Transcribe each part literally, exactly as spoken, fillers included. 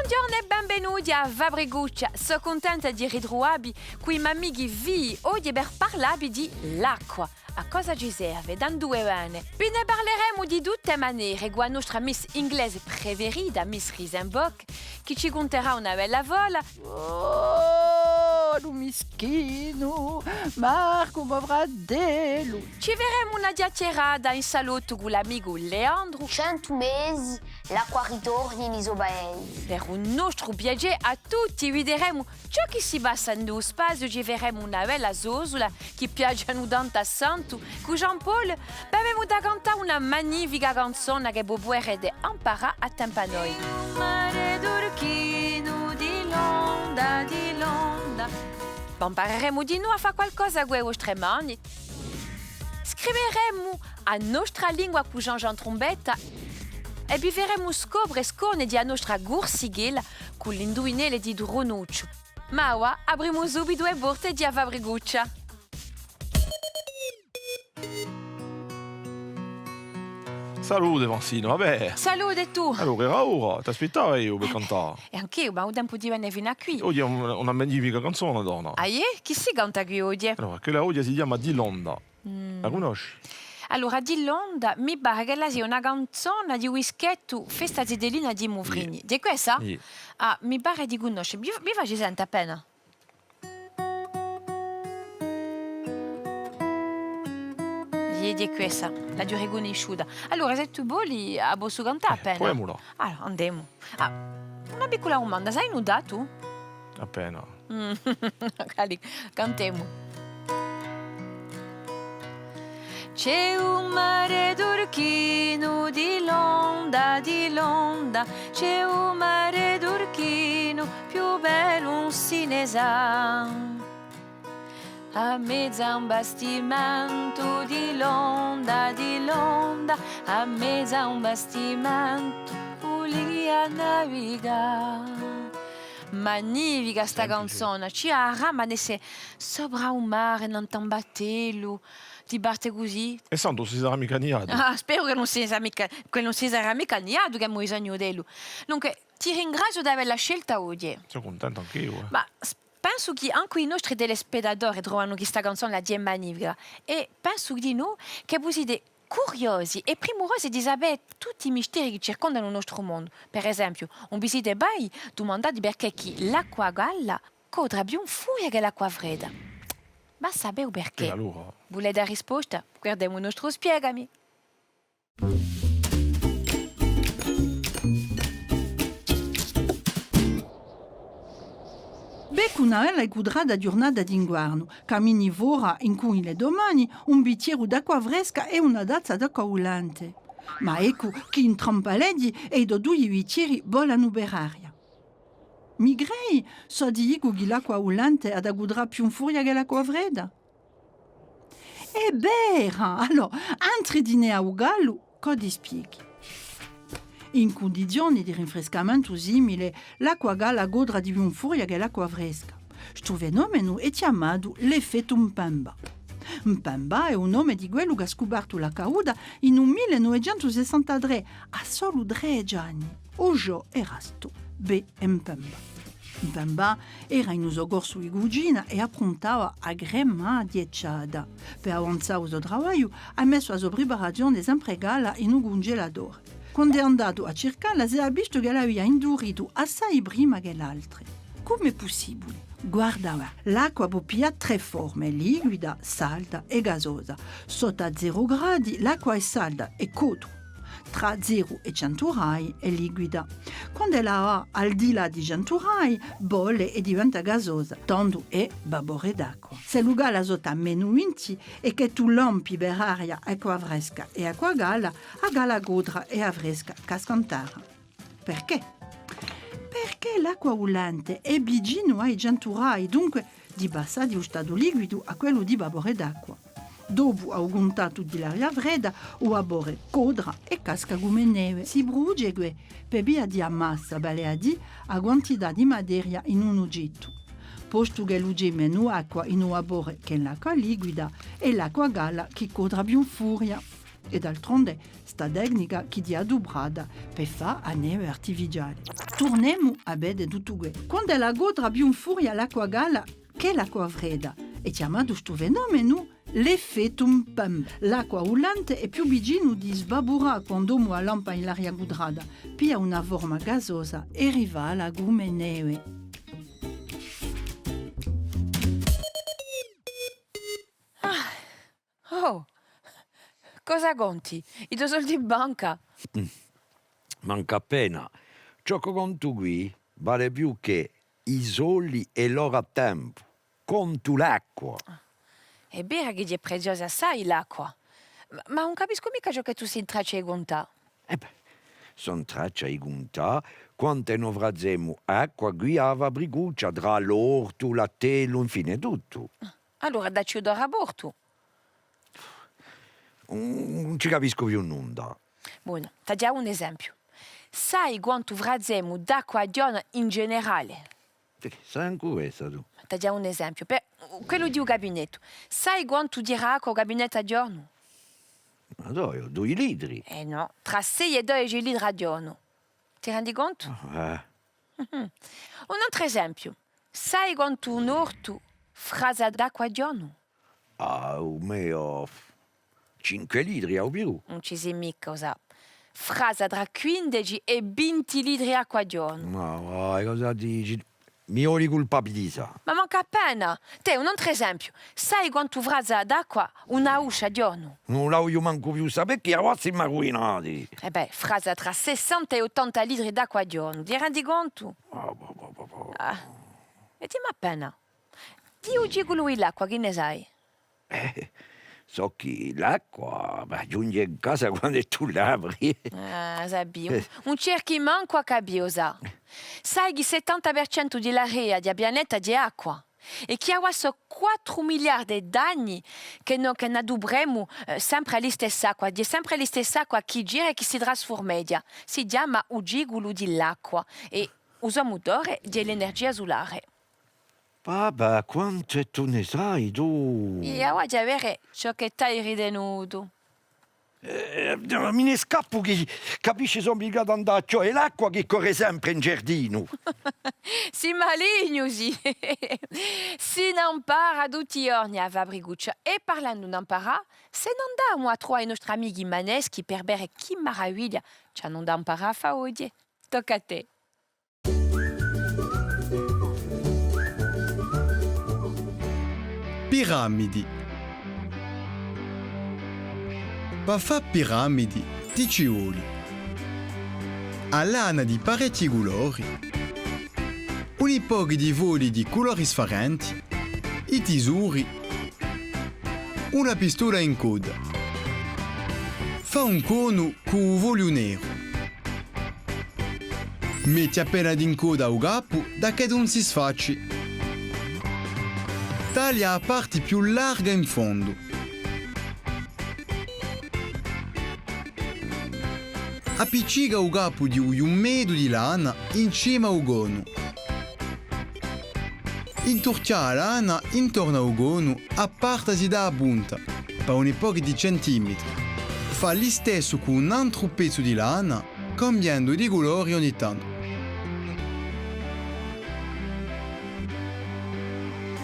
Bonghjornu è benvenuti à a Fabricuccia. Sò cuntenta di ritruvà vi cù i m'amichi fii oghje per parlà vi di l'acqua. À cosa ci serve? Da induve vene? Vi ne parleremu di tutte manere cù a nostra Miss inglese preferita, Miss Risenbock, chì ci cunterà una bella fola. Oh, lu mischinu Marcu, mo fratellu! Ci feremu una chjachjarata in salottu cù l'amicu Leandru. Centu mesi, l'acqua ritorna in i so paesi. Per u nostru piacè à tutti, videremu ciò chì si passa in u spaziu, ci feremu una bella sosula chì piacenu tantu à Santu, cù Jean-Paul, v'avemu da cantà una magnifica canzona chì vo puderete amparà à tempu à noi. Mare turchinu di l'onda, di l'onda. V'ampareremu dinù à fà qualcosa cù e vostre mani. Scriveremu a nostra lingua cù Jean-Jean Trumbetta è vi feremu scopre e scorne di a nostra Cursichella cù l'induvinelle di Drunucciu. Ma avà aprimu subitu e porte di a Fabricuccia. Salute, Francine, va bè? Salute, è tù? Allora, era ora, t'aspittava eiu per cantà. È anch'eiu, ma u tempu di vene finu à quì. Oghje hè un, una magnifica canzona, donna. Ah, iè? Chì si canta quì oghje? Allora, quella oghje si chjama Di l'onda. Mm. A cunnosci? Allora, Di l'onda, mi pare ch'ella sia una canzona di u dischettu Festa Zitellina di Muvrini. Iè. Hè quessa? Iè. Ah, mi pare di cunnosce. Mi, mi faci sente appena. Iè, hè quessa, l'aghju ricunnisciuta. Allora, s'è tù voli, a possu cantà appena? Eh, pruvemu. Allora, andemu. Ah, una piccula dumanda, sai nutà tù? Appena. Mm. Allez, cantemu. Ci hè u mare turchinu di l'onda, di l'onda, ci hè u mare turchinu, più bellu ùn si ne sà. À mezu à un bastimentu di l'onda, di l'onda, à mezu à un bastimentu, vulia navigà. Magnifica sta canzona, ci hè a brama d'esse sopra u mare, nant'à un battellu, di parte cusì. È Santu ùn si sarà micca annigatu? Ah, speru chì ùn si sarà micca, chì ùn si sarà micca annigatu, chì hè u mo sognu d'ellu. Dunque, ti ringraziu d'avella scelta oghje. Sò cuntentu anch'eiu, eh. Ma s-, pensu chì ancu i nostri telespettatori trovanu chì sta canzona hè magnifica. È pensu dinù chì vo site curiosi è primurosi di sapè tutti i misteri chì circondanu u nostru mondu. Per esempiu, ùn vi site mai dumandati perchè chì l'acqua calla codra più in furia chè l'acqua fredda? Ma sapeu perchè? È allora? Vulete a risposta? Guardemu u nostru Spiegami. Bè, cù una bella è cudrata ghjurnata d'inguarnu, camini fora incù in le to mani un bichjeru d'acqua fresca è una tazza d'acqua bullente. Ma eccu chì in trampaleghji è i to dui bichjeri volanu per aria. Mi credi, s'o ti dicu chì l'acqua bullente hà da cudrà più in furia chè l'acqua fredda? Hè vera! Allora, entri dinù à u callu, ch'o ti spieghi. In cundizioni di rinfriscamentu simile, l'acqua calla codra di più in furia chè l'acqua fresca. Stu fenomenu hè chjamatu l'effettu Mpemba. Mpemba hè u nome di quellu ch'hà scupartu l'acqua cauda in u mille novecentu sessantatrè, à solu tredeci anni. U ghjò era stu, bè, Mpemba. Mpemba era in u so corsu di cucina è appruntava a crema ghjacciata. Per avanzà u so travagliu, hà messu a so priparazione sempre calla in u cungelatore. Quand'hè andatu à circalla, s'hè avvistu ch'ella avia induritu assai prima chè l'altre. Cumu hè pussibule? Guarda, và, l'acqua pò piglià trè forme, liquida, salda è gasosa. Sottu à zeru gradi, l'acqua hè salda è codra. Trà zeru è centu gradi hè liquida. Quand'ella và al di là di centu gradi, bolle è diventa gasosa, tandu hè vapore d'acqua. S'ellu cala sottu à menu vinti è chì tù lampi per aria acqua fresca è acqua calla, a calla codra è a fresca casca in terra. Perchè? Perchè l'acqua bullente hè vicinu à i centu gradi, dunque di passà di u statu liquidu à quellu di vapore d'acqua. Dopu à u cuntattu di l'aria fredda, u vapore codra è casca cum'è neve. Si pruduce què per via di a massa, vale à dì a quantità di materia in un ughjettu. Postu ch'ellu ci hè menu acqua in u vapore chè in l'acqua liquida, hè l'acqua calla chì codra più in furia. È d'altronde, sta tecnica chì hè aduprata per fà a neve artificiale. Turnemu à vede tuttu què. Quand'ella codra più in furia l'acqua calla chè l'acqua fredda, hè chjamatu stu fenomenu l'effettu pump. L'acqua bullente hè più vicinu di svapurà quand'omu a lampa in l'aria cudrata, piglia una forma gasosa è rifala cum'è neve. Ah, oh, cosa conti? I to soldi in banca? Mancu appena. Ciò ch'o contu quì vale più chè i soldi è l'oru à tempu. Contu l'acqua. Ah, hè vera chì hè preziosa assai l'acqua. Ma, ma ùn capiscu micca ciò chì tù sì in traccia di cuntà. Eh bè, sò in traccia di cuntà quant'è no frazemu acqua quì à a Fabricuccia, trà l'ortu, l'attellu, infine tuttu. Ah, allora dacci u to raportu. Ùn, ùn ci capiscu più nunda. Bonu, t'aghju un esempiu. Sai quantu frazemu d'acqua à ghjornu in generale? Sì, sai ancu quessa tù. T'aghju un esempiu. Per quellu di u gabinettu. Sai quantu tira acqua u gabinettu à ghjornu? Ma sò eiu, dui litri. Eh nò, trà sei è dodeci litri à ghjornu. Ti rendi contu? Ah, eh. Mhm. Un antru esempiu. Sai quantu un ortu fraza d'acqua à ghjornu? Ah, u meiu, cinque litri, à u più. Ùn ci sì micca, o sà. Fraza trà quindeci è vinti litri d'acqua à ghjornu. Ma vai, cosa dici? Mi voli culpabilizà. Ma mancu appena! Tè, un antru esempiu. Sai quantu fraza d'acqua una uscia à ghjornu? Ùn la vogliu mancu più sapè chì avà simu arruinati. Eh bè, fraza trà sessanta è ottanta litri d'acqua à ghjornu. Ti rendi contu? Ah, bah, bah, bah, bah. Ah. È dimmi appena. Di u ciculu di l'acqua, chì ne sai? Eh, sò chì l'acqua ghjunghje in casa quand'è tù l'apri. Ah, sapii. Eh. Ùn cerchi mancu à capì, o sà. Sai chì settanta per centu di l'area di a pianeta hè acqua? È chì avà sò quattru miliardi d'anni chì no, chì n'adupremu, eh, sempre a listessa acqua, hè sempre a listessa acqua chì gira è chì si trasfurmeghja. Si chjama u ciculu di l'acqua è u so mutore hè l'energia sulare. Papà, quantu tù ne sai tù! Eiu aghju da vede ciò chì t'hai ritenutu. Eh, mi ne scappu chì capisci, sò ubligatu à andà à chjode l'acqua chì corre sempre in giardinu. Sì malignu, sì. Si n'ampara tutti i ghjorni à a Fabricuccia. È parlendu d'amparà, s'è n'andemu à truvà i nostri amichi maneschi per vede chì maraviglia ci anu da amparà à fà oghje. Tocca à tè. Piramidi. Pà fà piramidi ti ci voli a lana di parechji culori, uni pochi di fogli di culori sfarenti, i tisori, una pistola in codda. Fà un conu cù u fogliu neru. Metti appena d'incodda à u capu, da ch'eddu ùn si sfacci. Taglia a parti più larga in fondu. Appiccica u capu di u ghjumeddu di lana in cima à u conu. Inturchja a lana intornu à u conu à partasi da a punta, pà uni pochi di centimetri. Fà listessu cù un antru pezzu di lana, cambiendu di culori ogni tantu.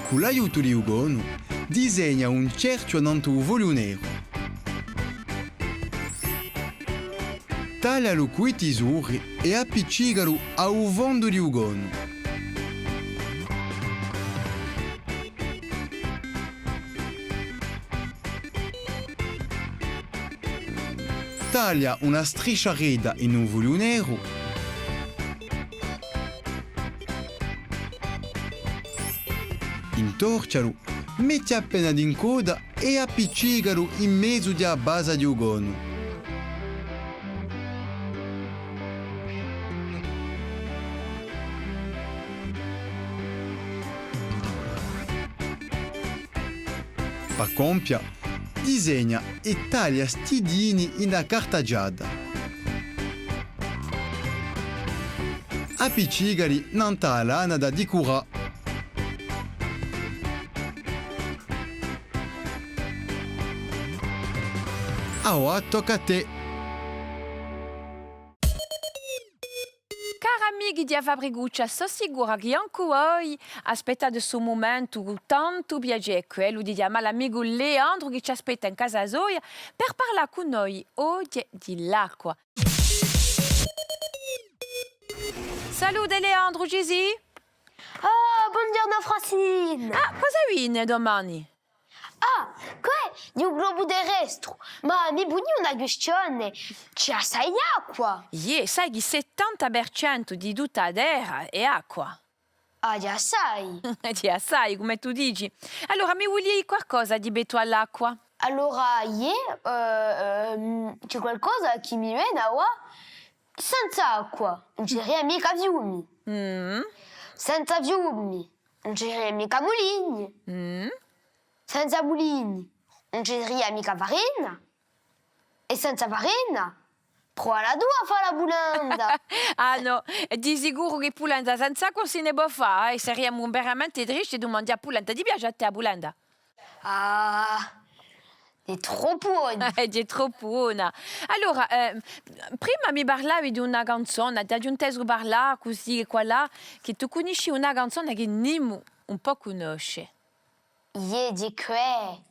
Cù l'aiutu di u conu, disegna un cerchju annantu à u fogliu neru. Taglialu cù i tisori è appiccicalu à u fondu di u conu. Taglia una strisciaredda in u fogliu neru. Intorchjalu, metti appena d'incodda è appiccicalu in mezu di a basa di u conu. Pà compia, disegna è taglia stiddini in a carta ghjadda. Appiccicali nant'à a lana da dicurà. Avà tocca à tè. Cari amichi di A Fabricuccia, sò sicura chì ancu voi aspettate stu mumentu cù tantu piacè, quellu di chjamà l'amicu Leandru chì ci aspetta in casa soia per parlà cù noi oghje di l'acqua. Salute Leandru, ci sì? Ah, bonghjornu Francine! Ah, cosa vine dumane? Ah, què hè un globu terrestru, ma mi punia una quistione, ci hè assai acqua? Iè, sai chì settanta per centu di tutta a terra hè acqua. Ah, ci hè assai. Ci hè assai, cum'è tù dici. Allora, mi vulia dì qualcosa di pettu à l'acqua? Allora, iè, eh, ehm, ci hè qualcosa chì mi vene avà. Senza acqua, ùn ci saria micca fiumi. Mm. Senza fiumi, ùn ci saria micca mulini. Mm. Senza mulini, ùn ci saria micca farina. È senza farina, prova la tù à fà la pulenta. Ah nò, di sicuru chì pulenta senza acqua ùn si ne pò fà, eh, sariamu veramente tristi di manghjà pulenta. Ti piace à tè a pulenta? Ah, hè troppu bona. Hè troppu bona. Allora, eh, prima mi parlavi d'una canzona, t'aghju intesu parlà cusì è quallà, chì tù cunnisci una canzona chì nimu ùn pò cunnosce. Iè, di què.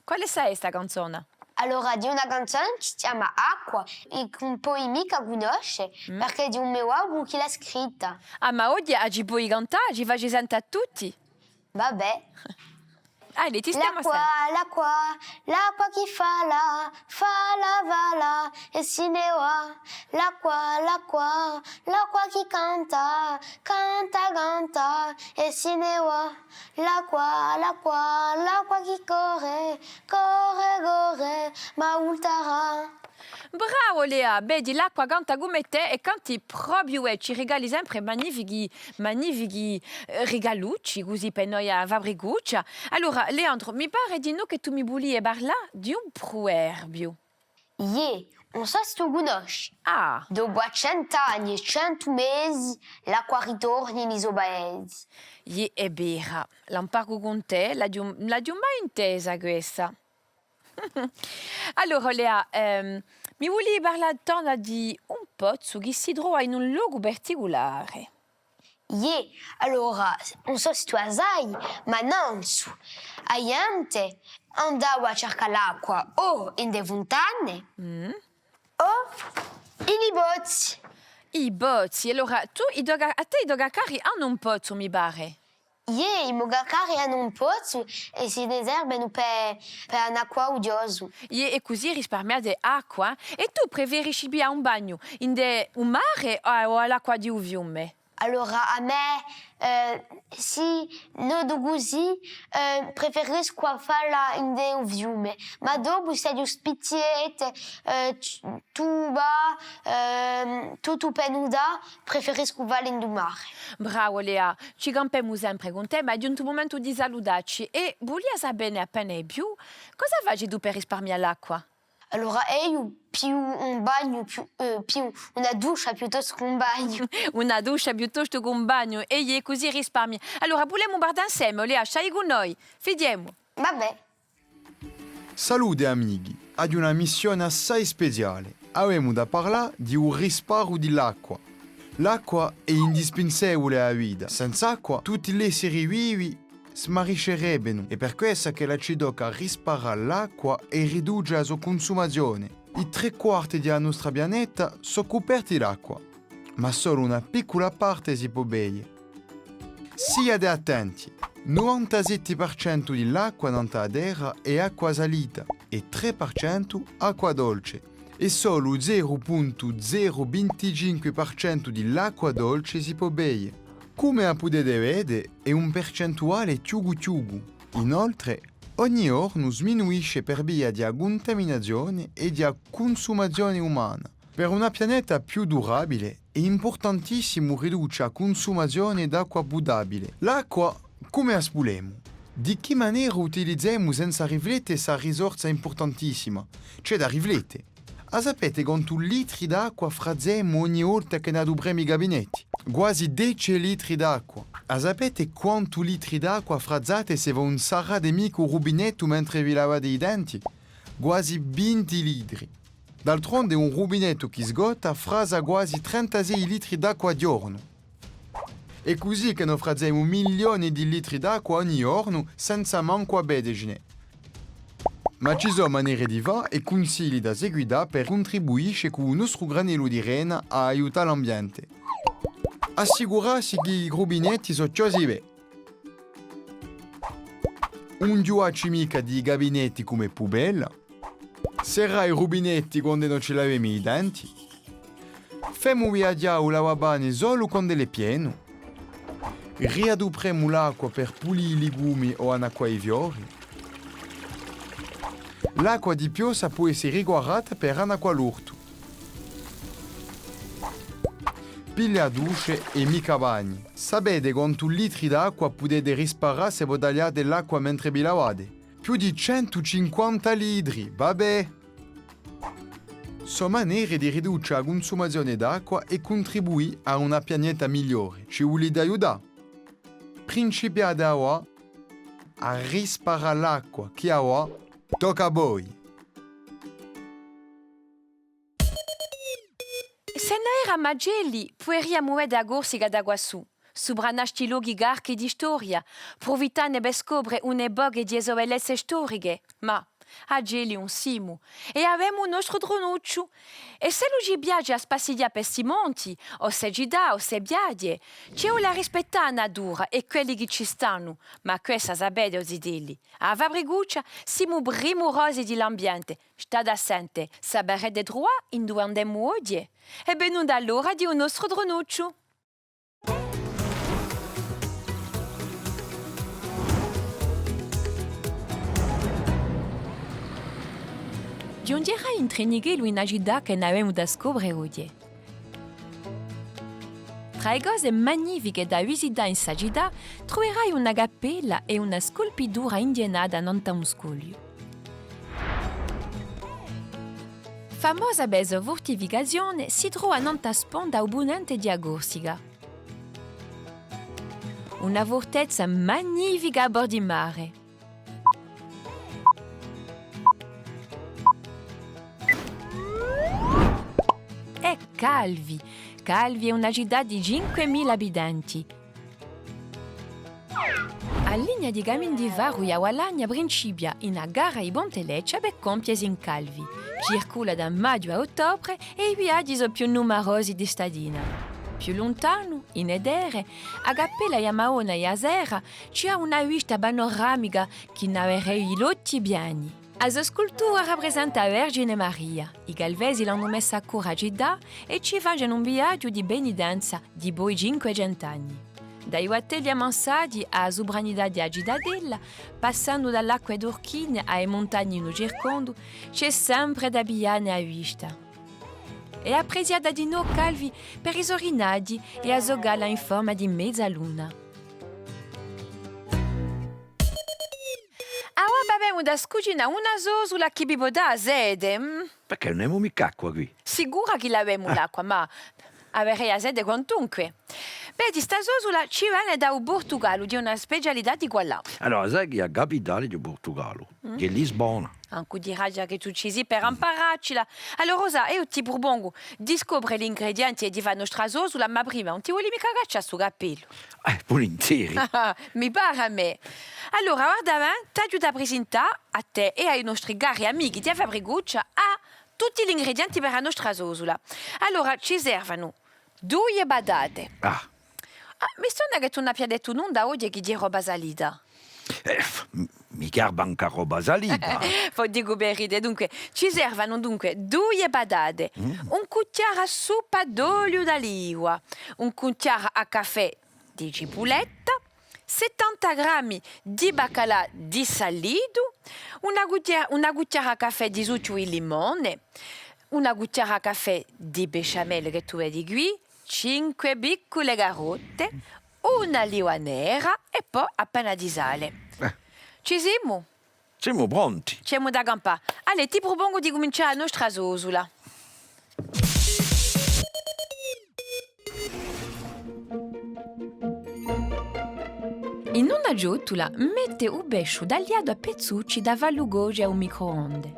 Quale hè sta canzona? Allora, hè una canzona chì si chjama Acqua, è chì ùn poi micca cunnosce, mm, perchè hè un me babbu chì l'hà scritta. Ah, ma oghje a ci poi cantà, ci faci sente à tutti? Vabbè. Allez, ti stiamu à sente. L'acqua, l'acqua, l'acqua chì fala, fala, fala, è si ne và. L'acqua, l'acqua, l'acqua chì canta, canta, canta, è si ne và. L'acqua, l'acqua, l'acqua chì corre, corre, corre, ma vultarà. Bravo Lea! Vedi, l'acqua canta cum'è tè è canti propiu, eh, ci rigali sempre magnifichi, magnifichi, eh, rigalucci, cusì per noi à Fabricuccia. Allora, Leandru, mi pare dinò chì tù mi vulia parlà di un pruverbiu. Iè, ùn sò s'è tù cunnosci. Ah! Dopu à cent'anni è centu mesi, l'acqua ritorna in i so paesi. Iè, hè vera, l'amparu cun tè, l'aghju, l'aghju mai intesa questa. Allora, Lea, ehm, mi vulii parlà tandu di un pozzu chì si trova in un locu particulare. Iè, allora, ùn sò s'è tù a sai, ma nanzu, a ghjente andava à circà l'acqua o in e funtane, mm, o in i pozzi. I pozzi, allora, tù, i to ca-, à tè i to caccari anu un pozzu, mi pare. Iè, i mo caccari anu un pozzu è si ne servenu per, per annacquà u chjosu. Iè, è cusì risparmiate acqua. È tù preferisci piglià un bagnu ind'u mare o, o à l'acqua di u fiume? Allora, à mè, eh, sì nodu cusì, eh, preferiscu à falla ind'u fiume, ma dopu s'aghju spichjette, eh, c-, tuba, ehm, tuttu per nudà, preferiscu falla ind'u mare. Bravo Lea, ci campemu sempre cun tè, ma hè ghjuntu u mumentu di salutacci è vulia sapè ne appena di più, cosa faci tù per risparmià l'acqua? Allora, eiu pigliu un bagnu, pigliu, eh, pigliu una duscia piuttostu chè un bagnu. Una duscia piuttostu chè un bagnu, è iè, cusì risparmii. Allora, vulemu guardà inseme, Lea, stai cun noi, fidiemu. Vabbè. Salute amichi, aghju una missione assai speciale. Avemu da parlà di u risparmiu di l'acqua. L'acqua hè indispinsevule à a vita. Senz'acqua, tutti l'esseri vivi smariscerebbenu, è per quessa ch'ella ci tocca à risparmià l'acqua è riduce a so cunsumazione. I trè quarti di a nostra pianeta sò cuperti d'acqua, ma solu una piccula parte si pò beie. Siate attenti! Novantasette per centu di l'acqua nant'à a terra hè acqua salita è trè per centu acqua dolce, è solu zeru puntu zeru vinticinque per centu di l'acqua dolce si pò beie. Cum'è a pudete vede, hè un percentuale chjucu chjucu. Inoltre, ogni ghjornu sminuisce per via di a cuntaminazione è di a cunsumazione umana. Per una pianeta più durabile hè impurtantissimu riduce a cunsumazione d'acqua putabile. L'acqua, cume a spulemu? Di chì manera utilizemu senza riflette sta risorsa impurtantissima? C'hè da riflette. A sapete quantu litri d'acqua frazemu ogni volta chì n'adupremu i gabinetti? Guasi dece litri d'acqua. A sapete quantu litri d'acqua frazate s'è vo ùn sarrate micca u rubinettu mentre vi lavate i denti? Quasi vinti litri. D'altronde un rubinettu chì sgotta frasa quasi trentasei litri d'acqua à ghjornu. Hè cusì chì no frasemu milioni di litri d'acqua ogni ghjornu senza mancu avvedecine. Ma ci sò manere di fà è cunsigli da seguità per cuntribuisce cù u nostru granellu di rena à aiutà l'ambiente. Assicurassi chì i rubinetti sò chjosi bè. Ùn ghjuvacci micca di i gabinetti cum'è pubella. Serrà i rubinetti quand'è no ci lavemu i denti. Femu viaghjà u lavapanni solu quand'ellu hè pienu. Riadupremu l'acqua per pulì i ligumi o annacquà i fiori. L'acqua di pioggia pò esse ricuarata per annacquà l'ortu. Piglià a duscia è micca bagni. Sapete quantu litri d'acqua pudete risparmià s'è vo tagliate l'acqua mentre vi lavate? Più di centu cinquanta litri, va bè! Sò manere di riduce a cunsumazione d'acqua è cuntribuì à una pianeta migliore. Ci vulete aiutà? Principiate avà à risparmià l'acqua, chì avà tocca à voi! S'è no eramu acelli, puderiamu vede a Corsica da quassù, supra à sti lochi carchi di storia, prufittanne per scopre une poche di e so bellezze storiche, ma acelli ùn simu, è avemu u nostru Drunucciu. È s'ellu ci piace à spassighjà per sti monti, o ste cità, o ste piaghje, ci vole à rispettà a natura è quelli chì ci stanu, ma quessa sapete, o zitelli, à a Fabricuccia simu primurosi di l'ambiente, state à sente, saperete truvà induve andemu oghje? Hè venuta l'ora di u nostru Drunucciu! Ghjunghjerai in Trinichellu in a cità chì n'avemu da scopre oghje. Trà e cose magnifiche da visità in sta cità, truverai una cappella è una sculpitura indienata nant'à un scogliu. Famosa pè e so furtificazione, si trova nant'à a sponda à u punente di a Corsica. Una furtezza magnifica à bordu di mare. È Calvi. Calvi hè una cità di cinquemila abitanti. A linea di camini di ferru di a Balagna principia in a gara di Ponte Leccia per compiesi in Calvi. Circula da maghju à ottobre è i viaghji sò più numarosi di statina. Più luntanu, in e terre, a cappella di a Madonna di a Serra ci hà una vista panoramica chì n'averei l'ochji pieni. A so scultura raprisenta a Vergine Maria. I Calvesi l'anu messa à core a cità è ci facenu un viaghju di penitenza dipoi cinquecentu anni. Da i battelli ammansati à a supranità di a citadella, passandu da l'acque turchine à e muntagne in u circondu, ci hè sempre da piglià ne a vista. Hè apprezzata dinò Calvi per i so rinaghji è a so cala in forma di mezaluna. Avà avemu da scucinà una sosula chì vi pò dà a sete, mm? Perchè, ùn avemu micca acqua quì? Sicura chì l'avemu l'acqua, ma averei a sete quantunque. Vedi, sta sosula ci vene da u Portugallu, hè una specialità di quallà. Allora, sai chì hè a capitale di u Portugallu? Chì hè Lisbona. Ancu di grazia chì tù ci sì per amparaccila. Allora, Rosa, eiu ti prupongu di scopre l'ingredienti è di fà a nostra sosula, ma prima, ùn ti voli micca caccià stu cappellu? Eh, vulinteri. Mi pare à mè. Allora, guarda, eh, t'aghju da prisintà à tè è à i nostri cari amichi di a Fabricuccia à tutti l'ingredienti per a nostra sosula. Allora, ci servenu duie patate. Ah. Ah, mi stona chì tù ùn abbia dettu nunda oghje chì hè roba salita. Eh, pff, m-, mi garba ancu a roba salita. Vo dicu per ride. Dunque, ci servenu dunque duie patate, un cuchjaru à suppa d'oliu d'aliva, un cuchjaru à caffè di cipuletta, settanta grammi di baccalà dissalitu, una cuchja-, una cuchjara à caffè di suchju di limone, una cuchjara à caffè di besciamella chì tù vedi quì, cinque piccule carotte, un'aliva nera è po appena di sale. Eh. Ci simu? Simu pronti. Ci emu da campà. Allez, ti prupongu di cumincià a nostra sosula. In una ciottula mette u pesciu tagliatu à pezzucci da fallu coce à u microonde.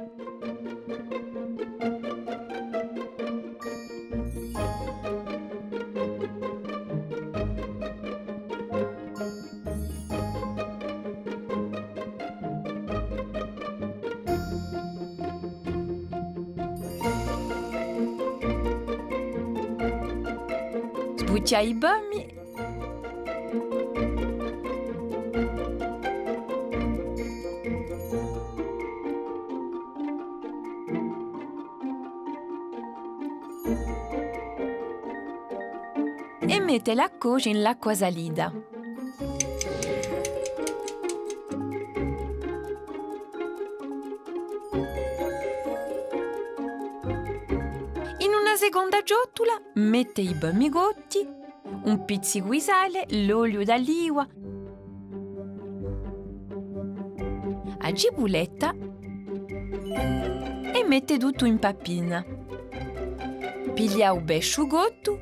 Sbuchjà i pomi. È mettela à coce in l'acqua salita. In una seconda ciottula mette i pomi cotti, un pizzicu di sale, l'oliu d'aliva, a cipuletta è mette tuttu in pappina. Piglia u pesciu cottu,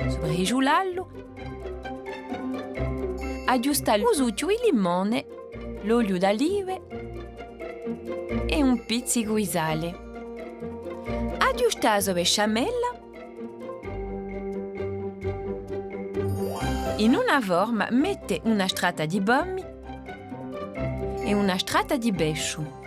sbriciulallu, aghjustà u suchju di limone, l'oliu d'alive è un pizzicu di sale. Aghjustà a so besciamella. In una forma mette una strata di pomi è una strata di pesciu.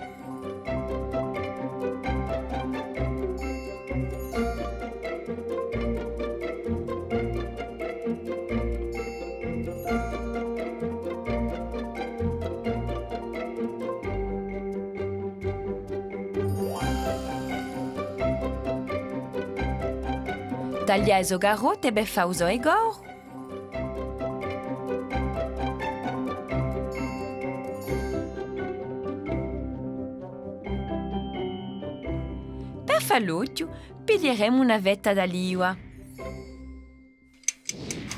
Taglià e so carotte per fà u so decoru. Per fà l'ochju, piglieremu una fetta d'aliva.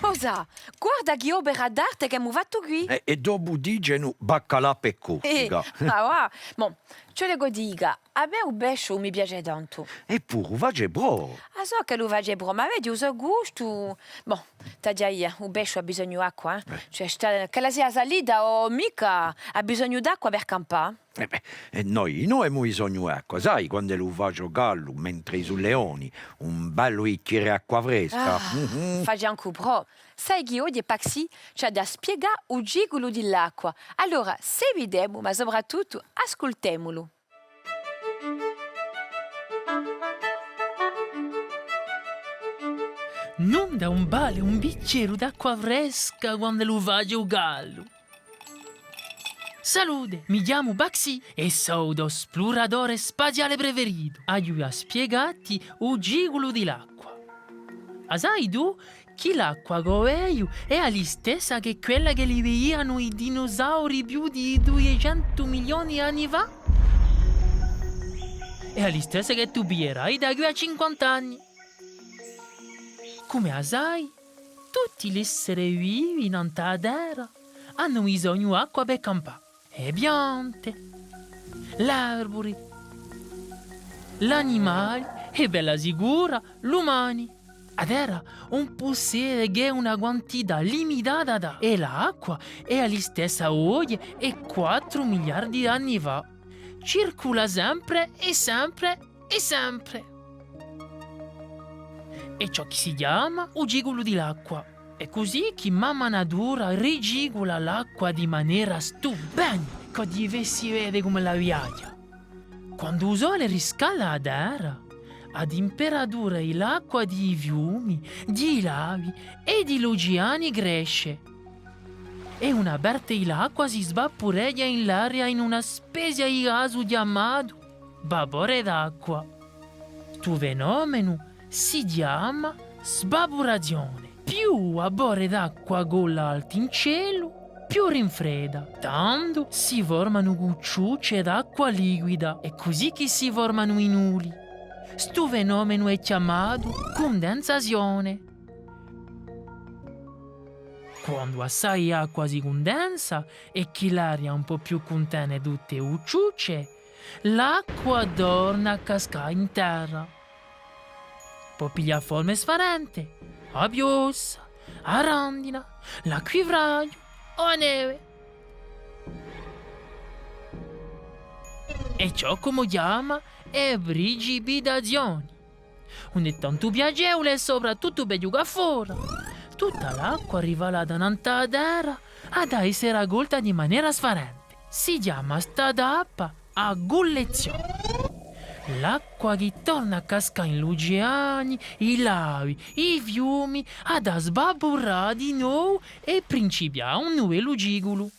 O Sà, guarda chì opera d'arte ch'emu fattu quì! Eh, è dopu dicenu baccalà pè Corsica. Eh, ah, và. Bon, ciò ch'o dicu, à mè u pesciu mi piace tantu. Eppuru, face prò. A sò ch'ellu face prò, ma vedi, u so gustu. Bon, t'aghju da dì, u pesciu hà bisognu d'acqua, eh. Eh. Cioè, sta, ch'ella sia salita o micca, hà bisognu d'acqua per campà. Eh bè, è noi, noi emu bisognu d'acqua, sai, quand'ellu face caldu, mentre sù Leoni, un bellu bichjeru d'acqua fresca. Ah, mhm. Face ancu prò. Sai chì oghje Paxi ci hà da spiegà u ciculu di l'acqua. Allora, seguitemu, ma soprattuttu ascultemulu. Nunda ùn vale un bichjeru d'acqua fresca quand'ellu face u caldu. Salute, mi chjamu Paxi è sò u to spluratore spaziale preferitu. Aghju da spiegatti u ciculu di l'acqua. A sai tù chì l'acqua ch'o vecu hè a listessa chè quella ch'elli vidianu i dinusauri più di duiecentu milioni d'anni fà? Hè a listessa chè tù viderai da quì à cinquanta anni. Cum'è a sai, tutti l'esseri vivi nant'à a terra anu bisognu d'acqua per campà. E piante, l'arburi, l'animali è, bella sicura, l'umani. A terra ùn pussede chè una quantità limitata d'acqua, è l'acqua hè a listessa oghje è quattru miliardi d'anni fà. Circula sempre è sempre è sempre. Hè ciò chì si chjama u ciculu di l'acqua. Hè cusì chì mamma natura ricicula l'acqua di manera stupenda, ch'o ti fessi vede cum'ella viaghja. Quandu u sole riscalda a terra, a timperatura di l'acqua di i fiumi, di i laghi è di l'oceani cresce. È una parte di l'acqua si svapureghja in l'aria in una spezia di gasu chjamatu vapore d'acqua. Stu fenomenu si chjama svapurazione. Più u vapore d'acqua colla altu in celu, più rinfreda. Tandu si formanu gucciucce d'acqua liquida, hè cusì chì si formanu i nuli. Stu fenomenu hè chjamatu cundensazione. Quandu assai acqua si cundensa è chì l'aria ùn pò più cuntene tutte e gucciucce, l'acqua torna à cascà in terra. Pò piglià forme sfarente, a pioggia, a grandina, l'acquifraghju o a neve. È È ciò ch'omu chjama e precipitazioni. Ùn hè tantu piacevule è soprattuttu per ghjucà fora. Tutta l'acqua rifalata nant'à a terra hà da esse racolta di manera sfarente. Si chjama sta tappa a cullezzione. L'acqua chì torna à cascà in l'uceani, i lavi, i fiumi, hà da svaporà di novu è principià un nuvellu ciculu.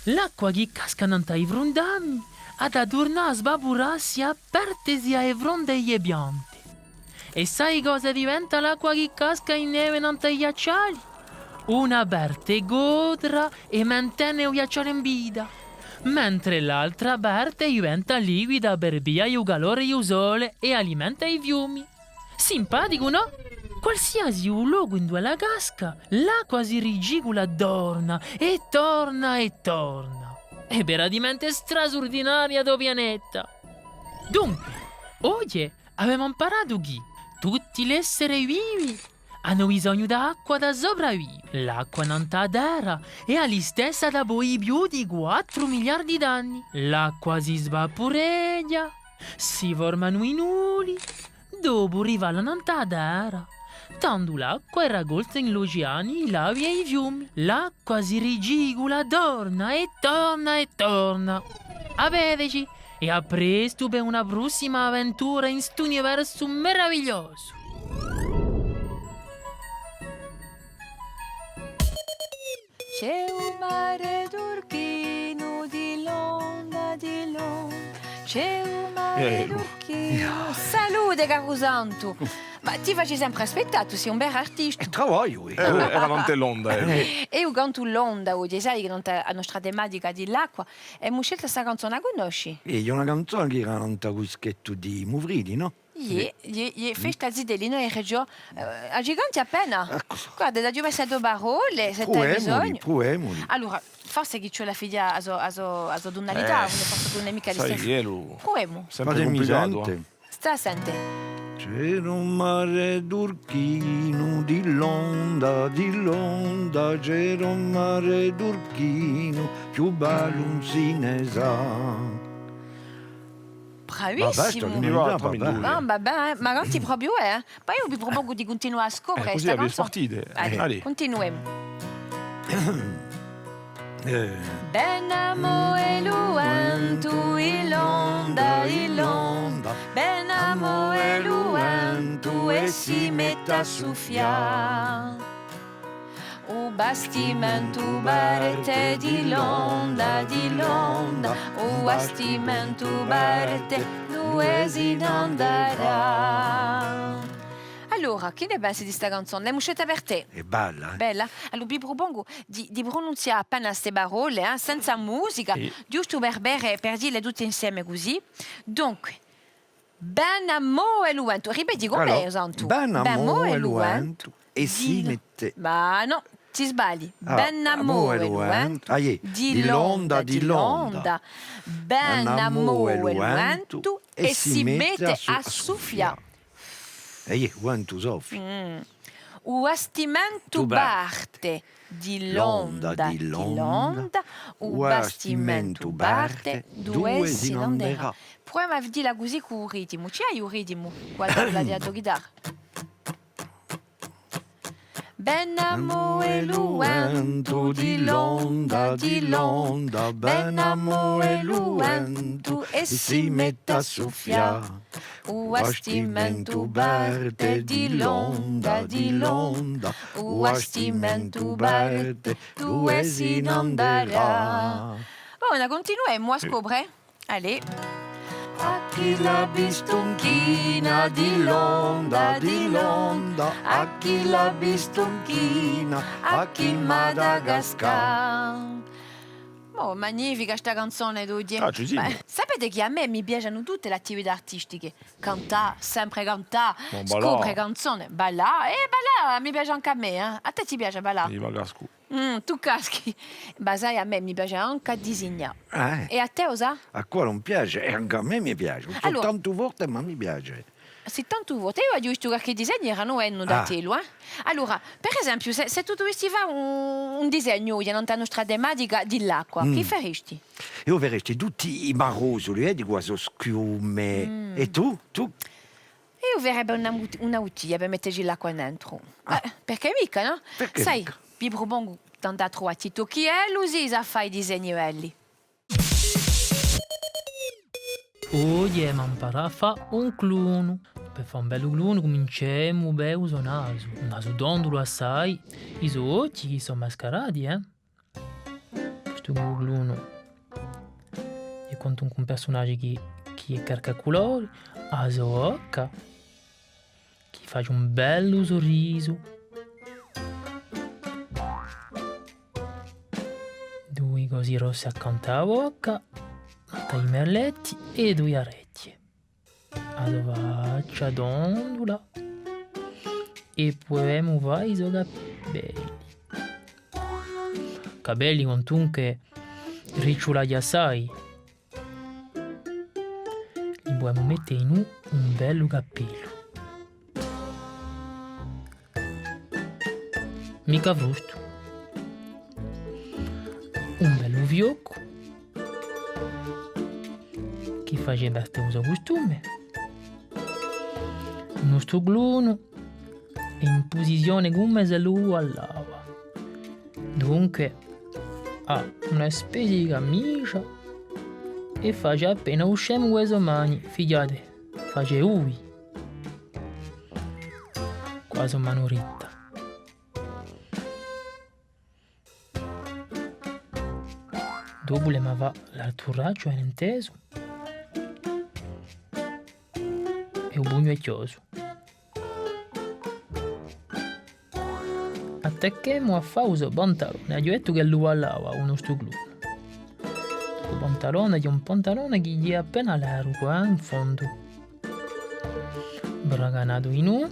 L'acqua chì casca nant'à i frundami hà da turnà à svapurassi à partesi à e fronde di e piante. È sai cosa diventa l'acqua chì casca in neve nant'à i ghjacciali? Una parte cotra è mantene u ghjacciale in vita, mentre l'altra parte diventa liquida per via di u calore di u sole è alimenta i fiumi. Simpaticu, nò? Qualsiasi u locu induve ella casca, l'acqua si ricicula torna è torna è torna. Hè veramente strasurdinaria sta pianeta. Dunque, oghje avemu amparatu chì tutti l'esseri vivi anu bisognu d'acqua da sopravvive. L'acqua nant'à a terra hè a listessa dapoi più di quattru miliardi d'anni. L'acqua si svapureghja, si formanu i nuli, dopu rifala nant'à a terra. Tandu l'acqua hè racolta in l'uceani, i lavi è i fiumi. L'acqua si ricicula torna è torna è torna. À vedeci, è à prestu per una prossima avventura in st'universu meravigliosu. C'hè u mare turchinu di l'onda, di l'onda, c'hè u mare turchinu. Salute, caru Santu! Ma ti faci sempre aspettà, tù sì un bellu artistu. È travagliu, eh. Eh, era nant'à l'onda, eh. È eiu cantu l'onda, oghje, sai chì nant'à a nostra tematica di l'acqua, emu sceltu sta canzona, a cunnosci? Hè una canzona chì era nant'à u dischettu di Muvrini, nò? Iè, iè, iè, festa zitelli, noi era ghjà, eh, a giganti appena. Eccu. Guarda, t'aghju messu duie parolle, s'è t'hai bisognu. Pruvemuli, pruvemuli. Allora, forse chì ci vole à fighjà a so, a so, a so tunalità, eh, ùn hè forse ùn hè micca listessa. Pruvemu. Sempre cumplicatu, eh. Sta à sente. C'era un mare turchinu di l'onda, di l'onda, c'era un mare turchinu, più bellu ùn si ne sà. Bravissimu! Bon, va bè, eh, ma canti propiu, eh? Ma eiu vi prupongu di cuntinuà à scopre sta canzona. Eh, cusì a spartite. Allez, cuntinuemu. Eh. Vene à move lu ventu, di l'onda, di l'onda. Vene à move lu ventu è si mette à suffià. U bastimentu parte di l'onda, di l'onda, u bastimentu parte, duve si n'anderà. Allora, chì ne pensi di sta canzona? L'emu scelta per tè. Hè bella, eh? Bella. Allora, vi prupongu di, di prununzià appena ste parolle, eh, senza musica, ghjustu per vede, per dille tutte inseme cusì. Dunque, Vene à move lu ventu. Ripeti cun mè, Santu. Vene à move lu ventu è si mette. Ma nò, ti sbagli. Vene à move lu ventu. Ah, iè. Di l'onda, di l'onda. Vene à move lu ventu è si mette à suffià. È iè, u ventu soffia. U bastimentu parte di l'onda, di l'onda, u bastimentu parte, duve si n'anderà. Pruvemu à dilla cusì cù u ritimu. Ci hai u ritimu? Guarda, quella di a to ghitarra. Vene à move lu ventu di l'onda, di l'onda, vene à move lu ventu è si mette à suffià. U bastimentu parte di l'onda, di l'onda, u bastimentu parte, duve si n'anderà. Bona, cuntinuemu à scopre. Allez. À chì l'hà vistu in china di l'onda, di l'onda, à chì l'hà vistu in china, à chì Madagascar. Oh, magnifica sta canzona d'oghje. Ah, ci sì. Beh, sapete chì à mè mi piacenu tutte l'attività artistiche. Cantà, sempre cantà, scopre canzone, ballà. Eh, ballà, mi piace ancu à mè, eh. À tè ti piace à ballà? Eiu cascu. Mm, tù caschi. Ma sai, à mè mi piace ancu à disignà. Ah, eh. È à tè, o Sà? À quale ùn piace? È ancu à mè mi piace. Ùn sò tantu forte, ma mi piace. Sì, tantu voti. Eiu aghju vistu qualchì disegnu, eranu bell'u da telu, eh. Allora, per esempiu, sè, sè tù duvisti fà un, un disegnu, oghje, nant'à a nostra tematica di l'acqua, chì faristi? Eiu faresti tutti i marosuli, eh, di quà sò schiume. È tù? Tù? Eiu farebbe una mut-, una buttiglia per metteci l'acqua dentru. Eh, perchè micca, nò? Perchè micca? Sai, vi prupongu d'andà à truvà Titù, chì ellu sì sà fà i disegni belli. Oghje emu à amparà à fà un clownu. Per fà un bellu clownu cuminciemu pè u so nasu. Un nasu tondulu assai, i so ochji chì sò mascarati, eh? Stu clownu hè quantunque un persunagiu chì, chì hè carcu à culori, a so bocca, chì face un bellu surrisu. Dui cosi rossi accantu à a bocca, i merletti è dui arechji. A so faccia tondula. È pudemu fà i so capelli. Capelli quantunque ricciulati assai. Li pudemu mette in u, un bellu cappellu. Micca frustu. Un bellu fioccu chì face parte di u so custume. U nostru clownu hè in pusizione cum'è s'ellu ballava. Dunque, hà una spezia di camisgia è face appena u scemu cù e so mani, fighjate, face ui. Quasi una manu ritta. Dopu l'emu à fà l'altru bracciu, avete intesu? È u pugnu hè chjosu. Attacchemu à fà u so pantalone. Aghju dettu ch'ellu ballava u nostru clownu. U pantalone hè un pantalone chì hè appena largu, eh, in fondu. Braganatu in u.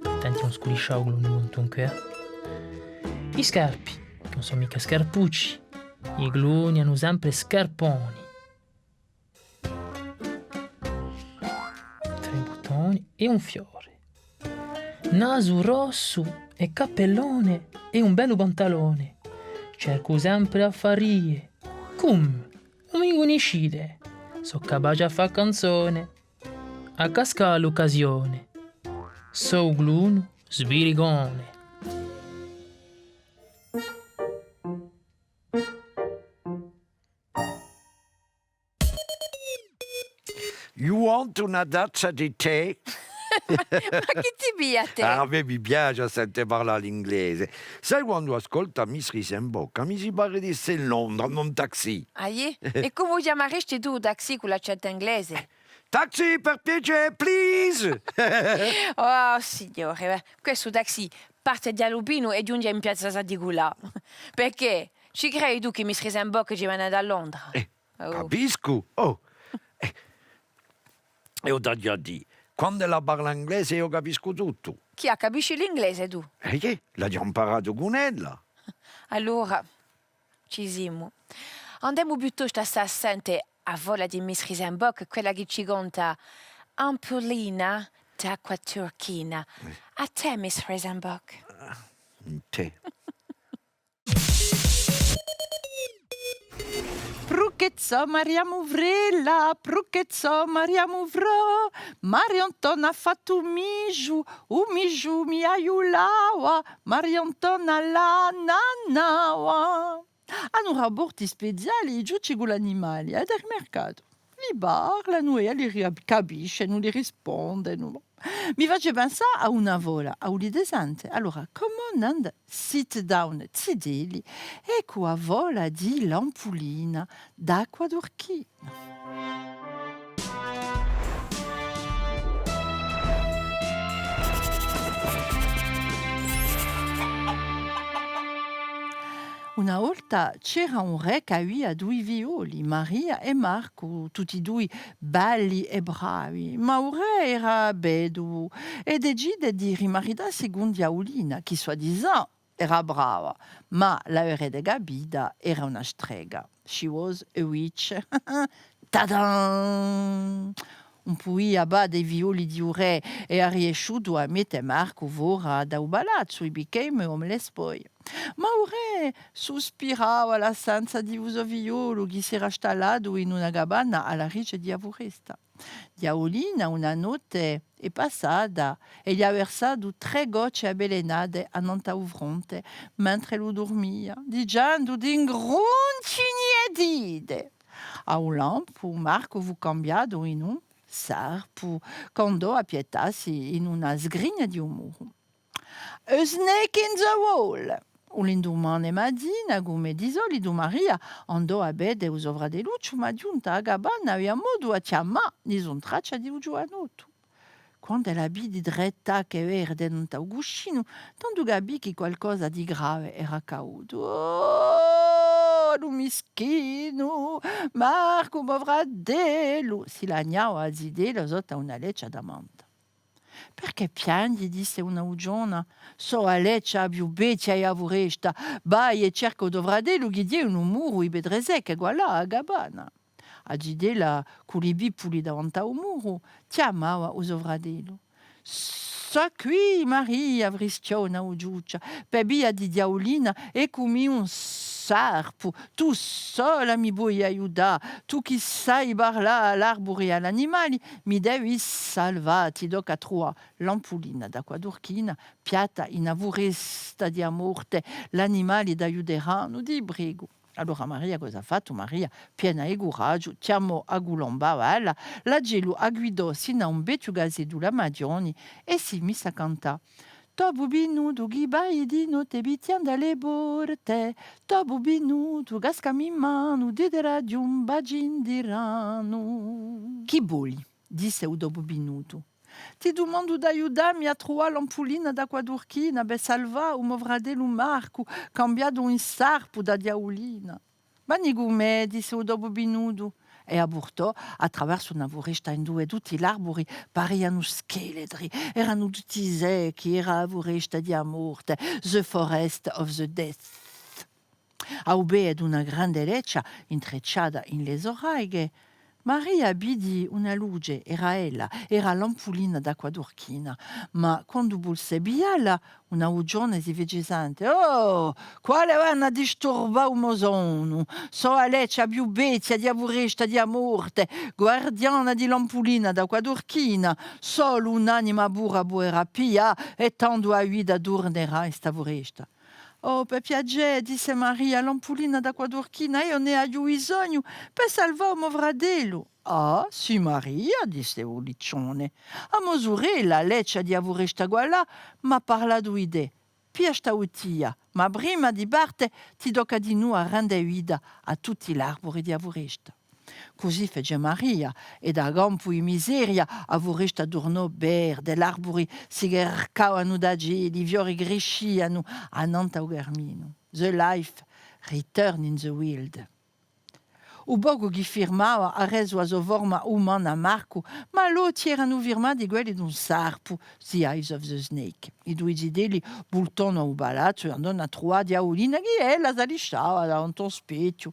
Attenti à ùn sculiscià u clownu, dunque, eh. I scarpi, ùn sò micca scarpucci. I clowni anu sempre scarponi. Trè butoni è un fiore. Nasu rossu è cappellone è un bellu pantalone. Cercu sempre affarie. Cum? Ùn mi cunniscite? Sò capace à fà canzone. À cascà à l'occasione. Sò u clownu sbiricone. You want una tazza di tè? Ma, ma chì ti piglia à tè? Ah, à mè mi piace à sente parlà l'inglese. Sai, quandu ascoltu à Miss Risenbocca, mi si pare d'esse in Londra, in un taxi. Ah, iè? È cumu chjamaresti tù u taxi cù l'accentu inglese? Taxi, per piacè, please! Oh, signore, eh, questu taxi parte di Alupinu è ghjunghje in piazza San Niculà. Perchè? Ci credi tù chì Miss Risenbocca ci vene da Londra? Eh, Oh. Capiscu. Oh. Eh. Eiu t'aghju à dì, quand'ella parla inglese eiu capiscu tuttu. Chì, capisci l'inglese tù? Eh, chì? L'aghju amparatu cun ella. Allora, ci simu. Andemu piuttostu à stà à sente a fola di Miss Risenbocca, quella chì ci conta Ampullina d'acqua turchina. Eh. À tè, Miss Risenbocca. Ah, in tè. Pruchezza Maria Muvrella, pruchezza Maria Muvrò, Maria Antona hà fattu u misgiu, u misgiu mi aiulava, Maria Antona l'annava. Anu rapporti speziali i ciucci cù l'animali, avete rimarcatu? Li parlanu è elli ri-, capiscenu, li rispondenu. Mi face pensà à una fola, a vulete sente? Allora, come on and sit down, zitelli, eccu a fola di l'ampullina d'acqua turchina. Una volta c'era un rè ch'avia dui figlioli, Maria è Marcu, tutti dui belli è bravi, ma u rè era veduvu è decide di rimaritassi cun Diaulina, chì soi-disant Era brava, ma l'averete capita, era una strega. She was a witch. Tadam! Ùn pudia vede i figlioli di u rè è hà riesciutu à mette Marcu fora da u palazzu, he became a homeless boy. Ma u rè suspirava l'assenza di u so figliolu chì s'era stallatu in una cabana à l'arice di a furesta. Diaulina, una notte, hè passata è li hà versatu trè gocce avvelenate annant'à u fronte, mentre ellu durmia, dicendu: «T'ingrunci, niedite!» À u lampu, Marcu fù cambiatu in un sarpu, ch'andò à piettassi in una sgrigna di u muru. A snake in the wall! U lindumane matina, cum'è di solitu, Maria andò à vede u so fratellucciu, ma ghjunta à a cabana, avia modu à chjamà, nisuna traccia di u ghjuvanottu. Quand'ella vidi trè tacche verde nant'à u cuscinu, tandu capì chì qualcosa di grave era accadutu. «Oh, lu mischinu! Marcu, u mo fratellu!» si lagnava a zitella sottu à una leccia tamanta. «Perchè pianghji?» disse una vuciona. «Sò a leccia a più vechja di a furesta. Vai è cerca u to fratellu chì ghjè in u muru di petre secche, quallà à a cabana.» A zitella, cù li pippuli davanti à u muru, chjamava u so fratellu. «Sò quì, Maria!» frischiò una vuciuccia, «per via di Diaulina, eccu mi un sarpu. Tù sola mi poi aiutà, tù chì sai parlà à l'arburi è à l'animali, mi devi salvà, ti tocca à truvà l'ampullina d'acqua turchina piatta in a furesta di a morte, l'animali t'aiuteranu, ti pregu.» Allora Maria cosa hà fattu? Maria, piena di curaghju, chjamò à Culomba Valla, l'acellu a guidò sinu à un vechju caseddu di lamadioni è si mise à cantà: «Topu pinnutu chì vai di notte pichjendu à le porte, topu pinnutu cascami in manu, ti daraghju un bacin di ranu.» «Chì voli?» disse u topu pinnutu. «Ti dumandu d'aiutà mi à truvà l'ampullina d'acqua turchina per salvà u mo fratellu Marcu, cambiatu in sarpu da Diaulina.» «Veni cù mè», disse u topu pinnutu, è a purtò à traversu una furesta induve tutti l'arburi parianu scheletri, eranu tutti secchi, era a furesta di a morte, the forest of the death. À u pede d'una grande leccia intrecciata in le so radiche, Maria vidi una luce, era ella, era l'ampullina d'acqua turchina, ma quandu vulse piglialla, una vuciona si fece sente: «Oh, quale vanu à disturbà u mo sonnu? Sò a leccia più vechja di a furesta di a morte, guardiana di l'ampullina d'acqua turchina, solu un'anima pura a puderà piglià è tandu a vita turnerà in sta furesta.» «Oh, per piacè», disse Maria, «l'ampullina d'acqua turchina, eiu n'aghju bisognu per salvà u mo fratellu.» «Ah, sì, Maria», disse u liccione, «a mo surella, a leccia di a furesta quallà, m'hà parlatu di tè. Piglia sta buttiglia, ma prima di parte ti tocca dinù à rende vita à tutti l'arburi di a furesta.» Cusì fece Maria, è da campu di miseria a furesta turnò verde, l'arburi si carcavanu d'acelli, i fiori criscianu annant'à u caminu. The life returned in the wild. U pocu chì firmava hà resu a so forma umana à Marcu, ma l'ochji eranu firmati quelli d'un sarpu, the eyes of the snake. I dui zitelli vultonu à u palazzu è andonu à truvà Diaulina, chì ella s'allisciava davanti à u spechju.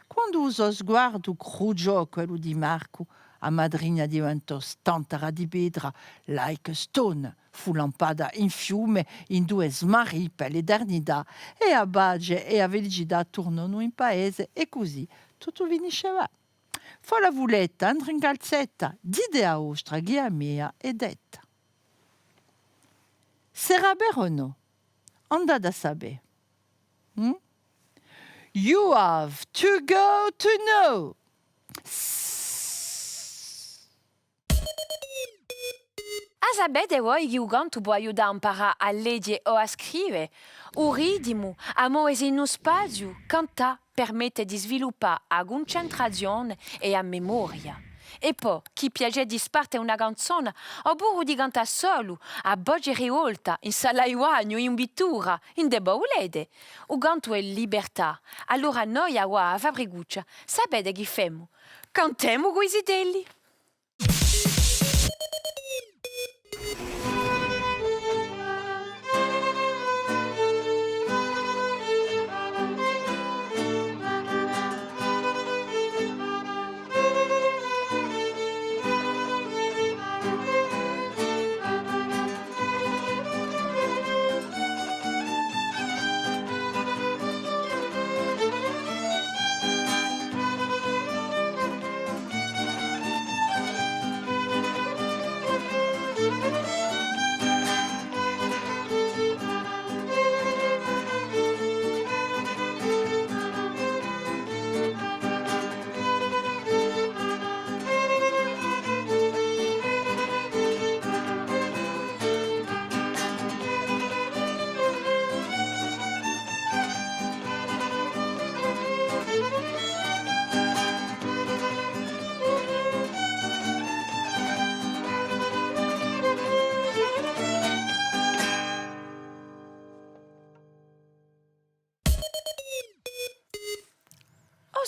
Quandu u so sguardu cruciò quellu di Marcu, a madrigna diventò stantara di petra, like a stone, fù lampata in fiume, induve smarì per l'eternità, è a pace è a felicità turnonu in paese, è cusì tuttu finisceva. Fola fuletta, entre in calzetta, dite a vostra, chì a mea hè detta. Sarà vera o nò? Andate à sapè. Hmm? You have to go to know. A sapete voi chì u cantu pò aiutà à amparà à leghje o à scrive? U ritimu, à movesi in u spaziu, cantà permette di sviluppà a cuncentrazione è a memoria. È po, chì piacè di sparte una canzona, o puru di cantà solu, à voce rivolta, in sala di bagnu, in vittura, induv'è vulete. U cantu hè libertà. Allora noi, avà, à a Fabricuccia, sapete chì femu? Cantemu cù i zitelli!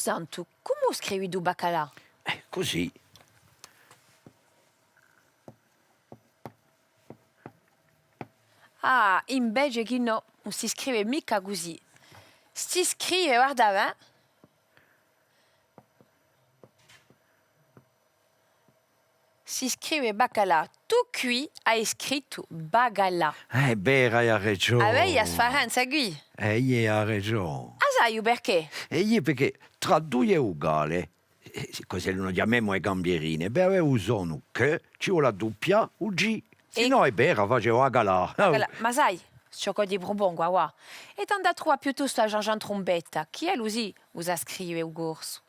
Santu, cumu scrivi tù baccalà? Eh, cusì. Ah, invece chì nò, ùn si scrive micca cusì. Si scrive, guarda, eh. Si scrive baccalà. Tù quì ai scrittu bagalà. Eh, hè vera, hai ragiò. Avei a sfarenza quì. Eh, iè, hai ragiò. A sai perchè? Eh, iè, perchè trà dui hè uguale. Eh, cusì no chjamemu e cambiarine. Per avè u sonu chè, ci vole à duppià u G. Sinnò hè vera, face bagalà. Bagalà. Ma sai, ciò ch'o ti prupongu, avà, hè d'andà à truvà piuttostu à Jean-Jean Trumbetta, chì ellu sì u sà scrive u corsu.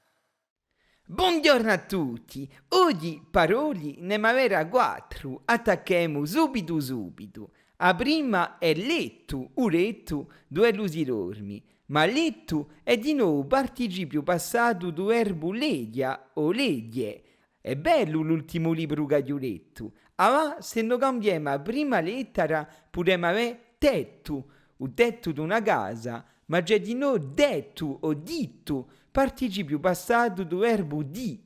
Bonghjornu à tutti! Oghji paroli n'emu à veda quattru, attacchemu subitu subitu. A prima hè lettu, u lettu, duv'ellu si dormi. Ma lettu hè dinò u participiu passatu di u verbu leghja o leghje. Hè bellu l'ultimu libru ch'aghju lettu. Avà, s'è no cambiemu a prima lettera, pudemu avè tettu, u tettu d'una casa, ma ci hè dinò dettu o dittu, participiu passatu di u verbu dì.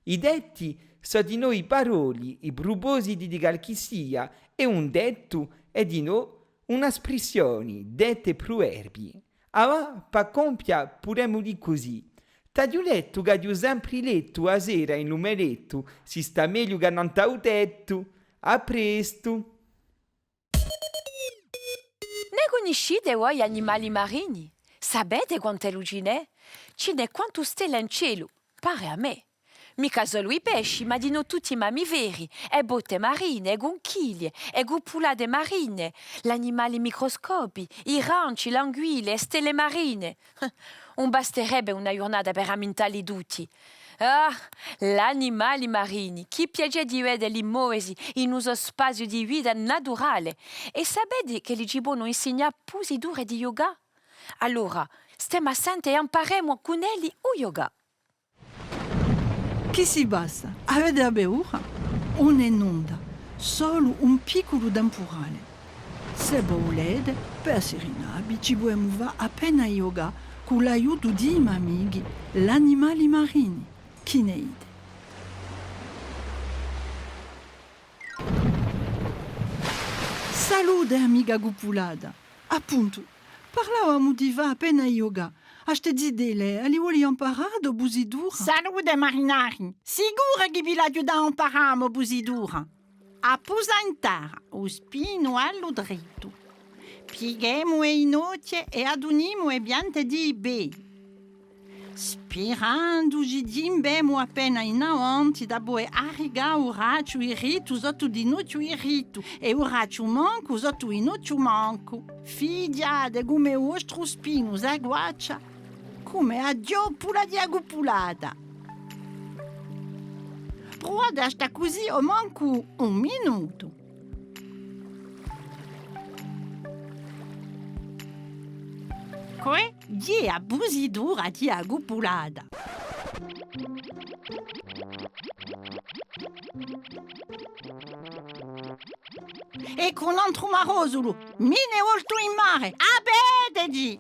I detti sò dinò i paroli, i prupositi di calchissia, è un dettu hè dinò una sprissioni, detti è pruverbii. Avà, pà compia, pudemu dì cusì: t'aghju dettu ch'aghju sempri lettu a sera in lu me lettu, si stà megliu chè nant'à u tettu. À prestu! Ne cunniscite voi animali marini? Sapete quant'ellu ci n'hè? Ci n'hè quantu stelle in celu, pare à mè. Micca solu i pesci, ma dinò tutti i mammiferi, e botte marine, e cunchiglie, e cuppulate marine, l'animali microscopi, i granci, l'anguille, e stelle marine. Ùn basterebbe una ghjurnata per ammintalli tutti. Ah, l'animali marini, chì piacè di vedeli movesi in u so spaziu di vita naturale! È sapete ch'elli ci ponu insignà pusiture di yoga? Allora, stemu à sente è amparemu cun elli u yoga. Chì si passa? Avete a paura? Ùn hè nunda, solu un picculu tempurale. S'è vo vulete, per sirinavvi, ci pudemu fà appena yoga cù l'aiutu di i m'amichi, l'animali marini. Chì ne dite? Salute, amica cuppulata! Appuntu, parlavamu di fà appena yoga. A ste zitelle, a li voli amparà a to pusitura? Salute, marinari! Sicuru chì vi l'aghju da amparà a mo pusitura. À pusà in terra, u spinu à lu drittu. Pieghemu e ghjinochje è adunimu e piante di i pedi. Spirendu, ci ghjimbemu appena in avanti, da poi arricà u bracciu dirittu sottu u ghjinochju dirittu è u bracciu mancu sottu u ghjinochju mancu. Fighjate cum'è u vostru spinu s'aquaccia, cum'è a ghjoppula di a cuppulata. Pruvate à stà cusì omancu un minutu. Què hè a pusitura di a cuppulata. Eccu un antru marosulu, mi ne voltu in mare, à vedeci!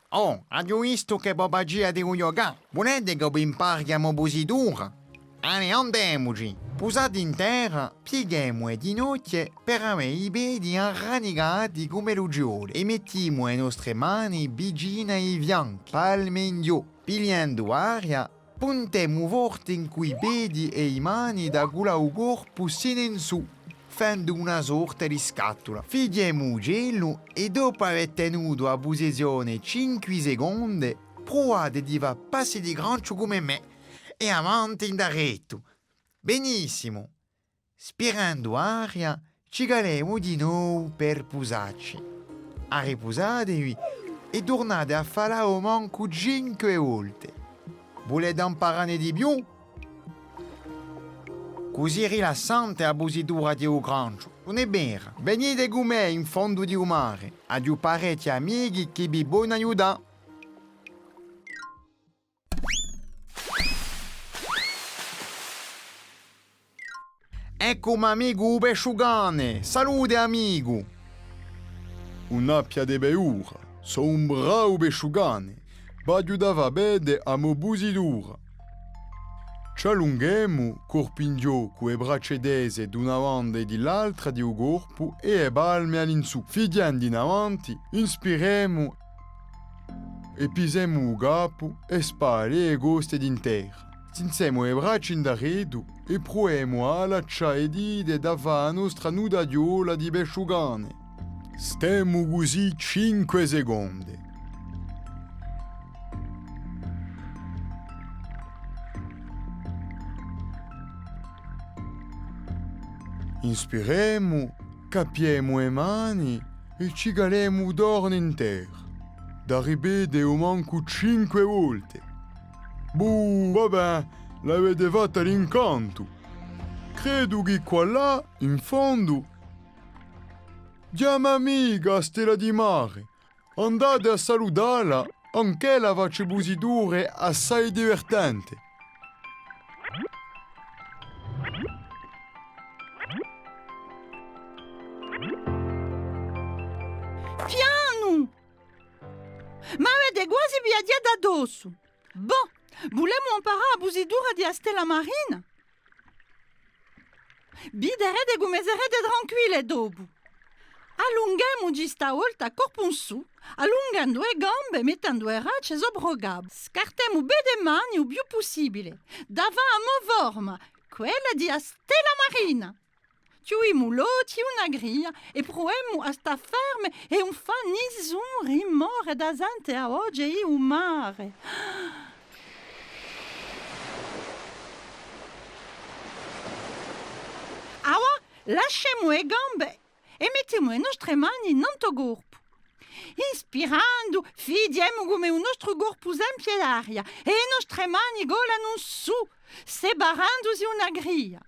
Oh, aghju vistu chì vo faciate u yoga. Vulete ch'o vi impari a mo pusitura? Allez, andemuci! Pusati in terra, pieghemu e ghjinochje per avè i pedi arranicati cum'ellu ci vole è mettimu e nostre mani vicine à i fianchi, palme in ghjò, pigliendu aria, puntemu forte incù i pedi è i mani da cullà u corpu sinu in sù, fendu una sorta di scatula. Fighjemu u celu è, dopu avè tenutu a pusizione cinque seconde, pruvate di fà passi di granciu cum'è mè è avanti è indaretu. Benissimu! Spirendu aria, ci calemu di novu per pusacci. Arripusatevi è turnate à falla omancu cinque volte. Vulete amparane di più? Cusì rilassante a pusitura di u granciu, ùn hè vera? Venite cù mè in fondu di u mare, aghju parechji amichi chì vi ponu aiutà. Eccu m'amicu u pesciucane! Salute, amicu! Ùn appiate paura, Sò un bravu pesciucane, v'aghju da fà vede a mo pusitura. Ci allunghemu, corpu in ghjò, cù e bracce tese d'una banda è di l'altra di u corpu è e palme à l'insù. Fighjendu in avanti, inspiremu è pisemu u capu, e spalle è e coste d'in terra. Stinzemu e bracce in daretu è pruvemu à allaccià e dite da fà a nostra nutaghjola di pesciucane. Stemu cusì cinque seconde. Inspiremu, cappiemu e mani è ci calemu torna in terra. Da ripete omancu cinque volte. Buh, va bè, l'avete fatta d'incantu. Credu chì quallà, in fondu, ghjè a mo amica, a stella di mare. Andate à salutalla, anch'ella face pusiture assai divertente. Pianu! M'avete guasi piaghjatu addossu. Bon, vulemu amparà a pusitura di a stella marina? Viderete cum'è sarete tranquille dopu. Allunghemuci sta volta corpu in sù, allunghendu e gambe, mettendu e bracce sopra u capu. Scartemu bè e mani u più pussibile, da fà a mo forma, quella di a stella marina. Chjudimu l'ochji una cria è pruvemu à stà ferme è ùn fà nisun rimore da sente a voce di u mare. Avà lascemu e gambe è mettemu e nostre mani nant'à u corpu. Inspirendu, fighjemu cum'è u nostru corpu s'empie d'aria è e nostre mani colanu in sù, separendusi una cria.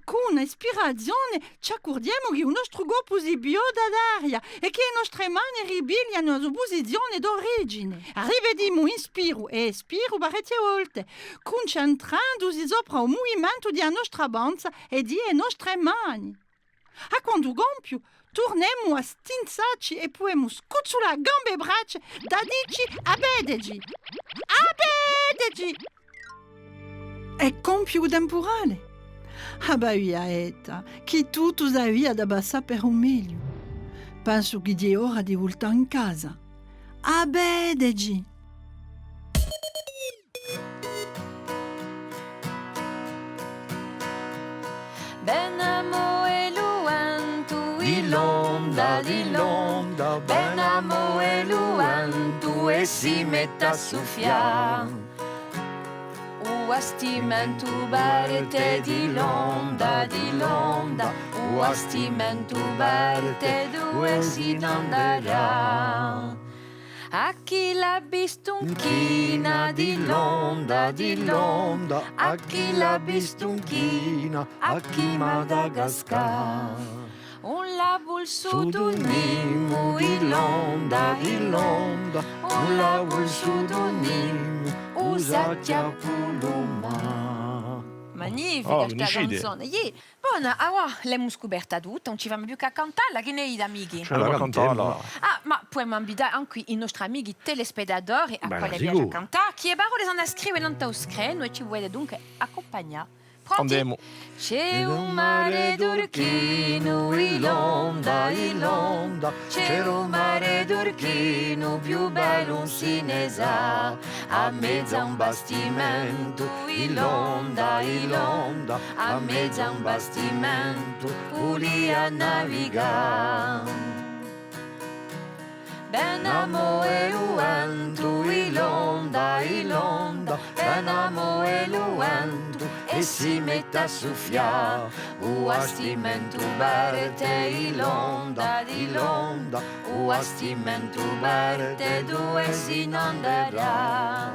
Cù una ispirazione ci accurghjemu chì u nostru corpu si viota d'aria è chì e nostre mani ripiglianu a so pusizione d'origine. Ripetimu inspiru è espiru parechje volte, cuncentrendusi sopra u muvimentu di a nostra panza è di e nostre mani. À quandu compiu, turnemu à stinzacci è pudemu scuzzulà gambe è bracce da dicci: "Avvedeci! Avvedeci!" Hè compiu u tempurale. Ah, bè, via, Etta, chì tuttu s'avia da passà per u megliu. Pensu chì ghjè ora di vultà in casa. Avvedeci! Vene à move lu ventu, di l'onda, di l'onda, vene à move lu ventu è si mette à suffià. U bastimentu parte, di l'onda, di l'onda, u bastimentu parte, duve si n'anderà? À chì l'hà vistu in China, di l'onda, di l'onda, à chì l'hà vistu in China, à chì Madagascar. Ùn l'hà vulsutu nimu, di l'onda, di l'onda, ùn l'hà vulsutu nimu, u s'hà chjappu lu mare. Magnifica sta canzona, iè. Bona, avà l'emu scuperta tutta, ùn ci ferma più chè à cantalla, chì ne dite, amichi? Ci ferma à cantalla. Ah, ma pudemu invità ancu i nostri amichi telespettatori à quale piace à cantà, chì e parolle s'anu da scrive nant'à u screnu è ci pudete dunque accumpagnà. Pronti? Andemu. C'era un mare turchinu, di l'onda, di l'onda, c'era un mare turchinu, più bellu ùn si ne sà. À mezu à un bastimentu, di l'onda, di l'onda, à mezu à un bastimentu, vulia navigà. Vene à move lu ventu, di l'onda, di l'onda, vene à move lu ventu è si mette à suffià. U bastimentu parte, di l'onda, di l'onda, u bastimentu parte, duve si n'anderà?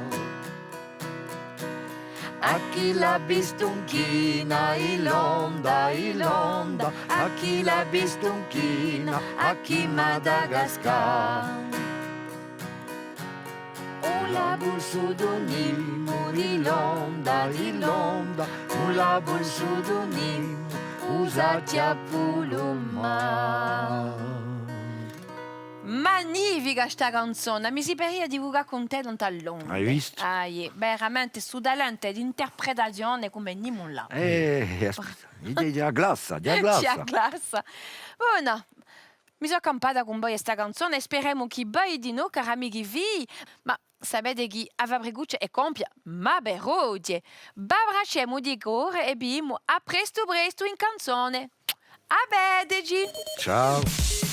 À chì l'hà vistu in China, di l'onda, di l'onda, à chì l'hà vistu in China, à chì Madagascar. Ùn l'hà vulsutu nimu, di l'onda, di l'onda, ùn l'hà vulsutu nimu, u s'hà chjappu lu mare. Magnifica sta canzona, mi si paria di vucà cun tè tantu à Londra. Ai vistu? Ah, iè, veramente stu talentu d'interpretazione cum'è nimu l'hà. Eh, aspetta, hè, hè a classa, hè a classa. Hè a classa. Bona, mi sò campata cun voi sta canzona è speremu chì voi dinò, cari amichi fii, ma sapete chì a Fabricuccia hè compia, ma per oghje. V'abbracciemu di core è vi dimu à prestu prestu in canzone. À vedeci! Ciao!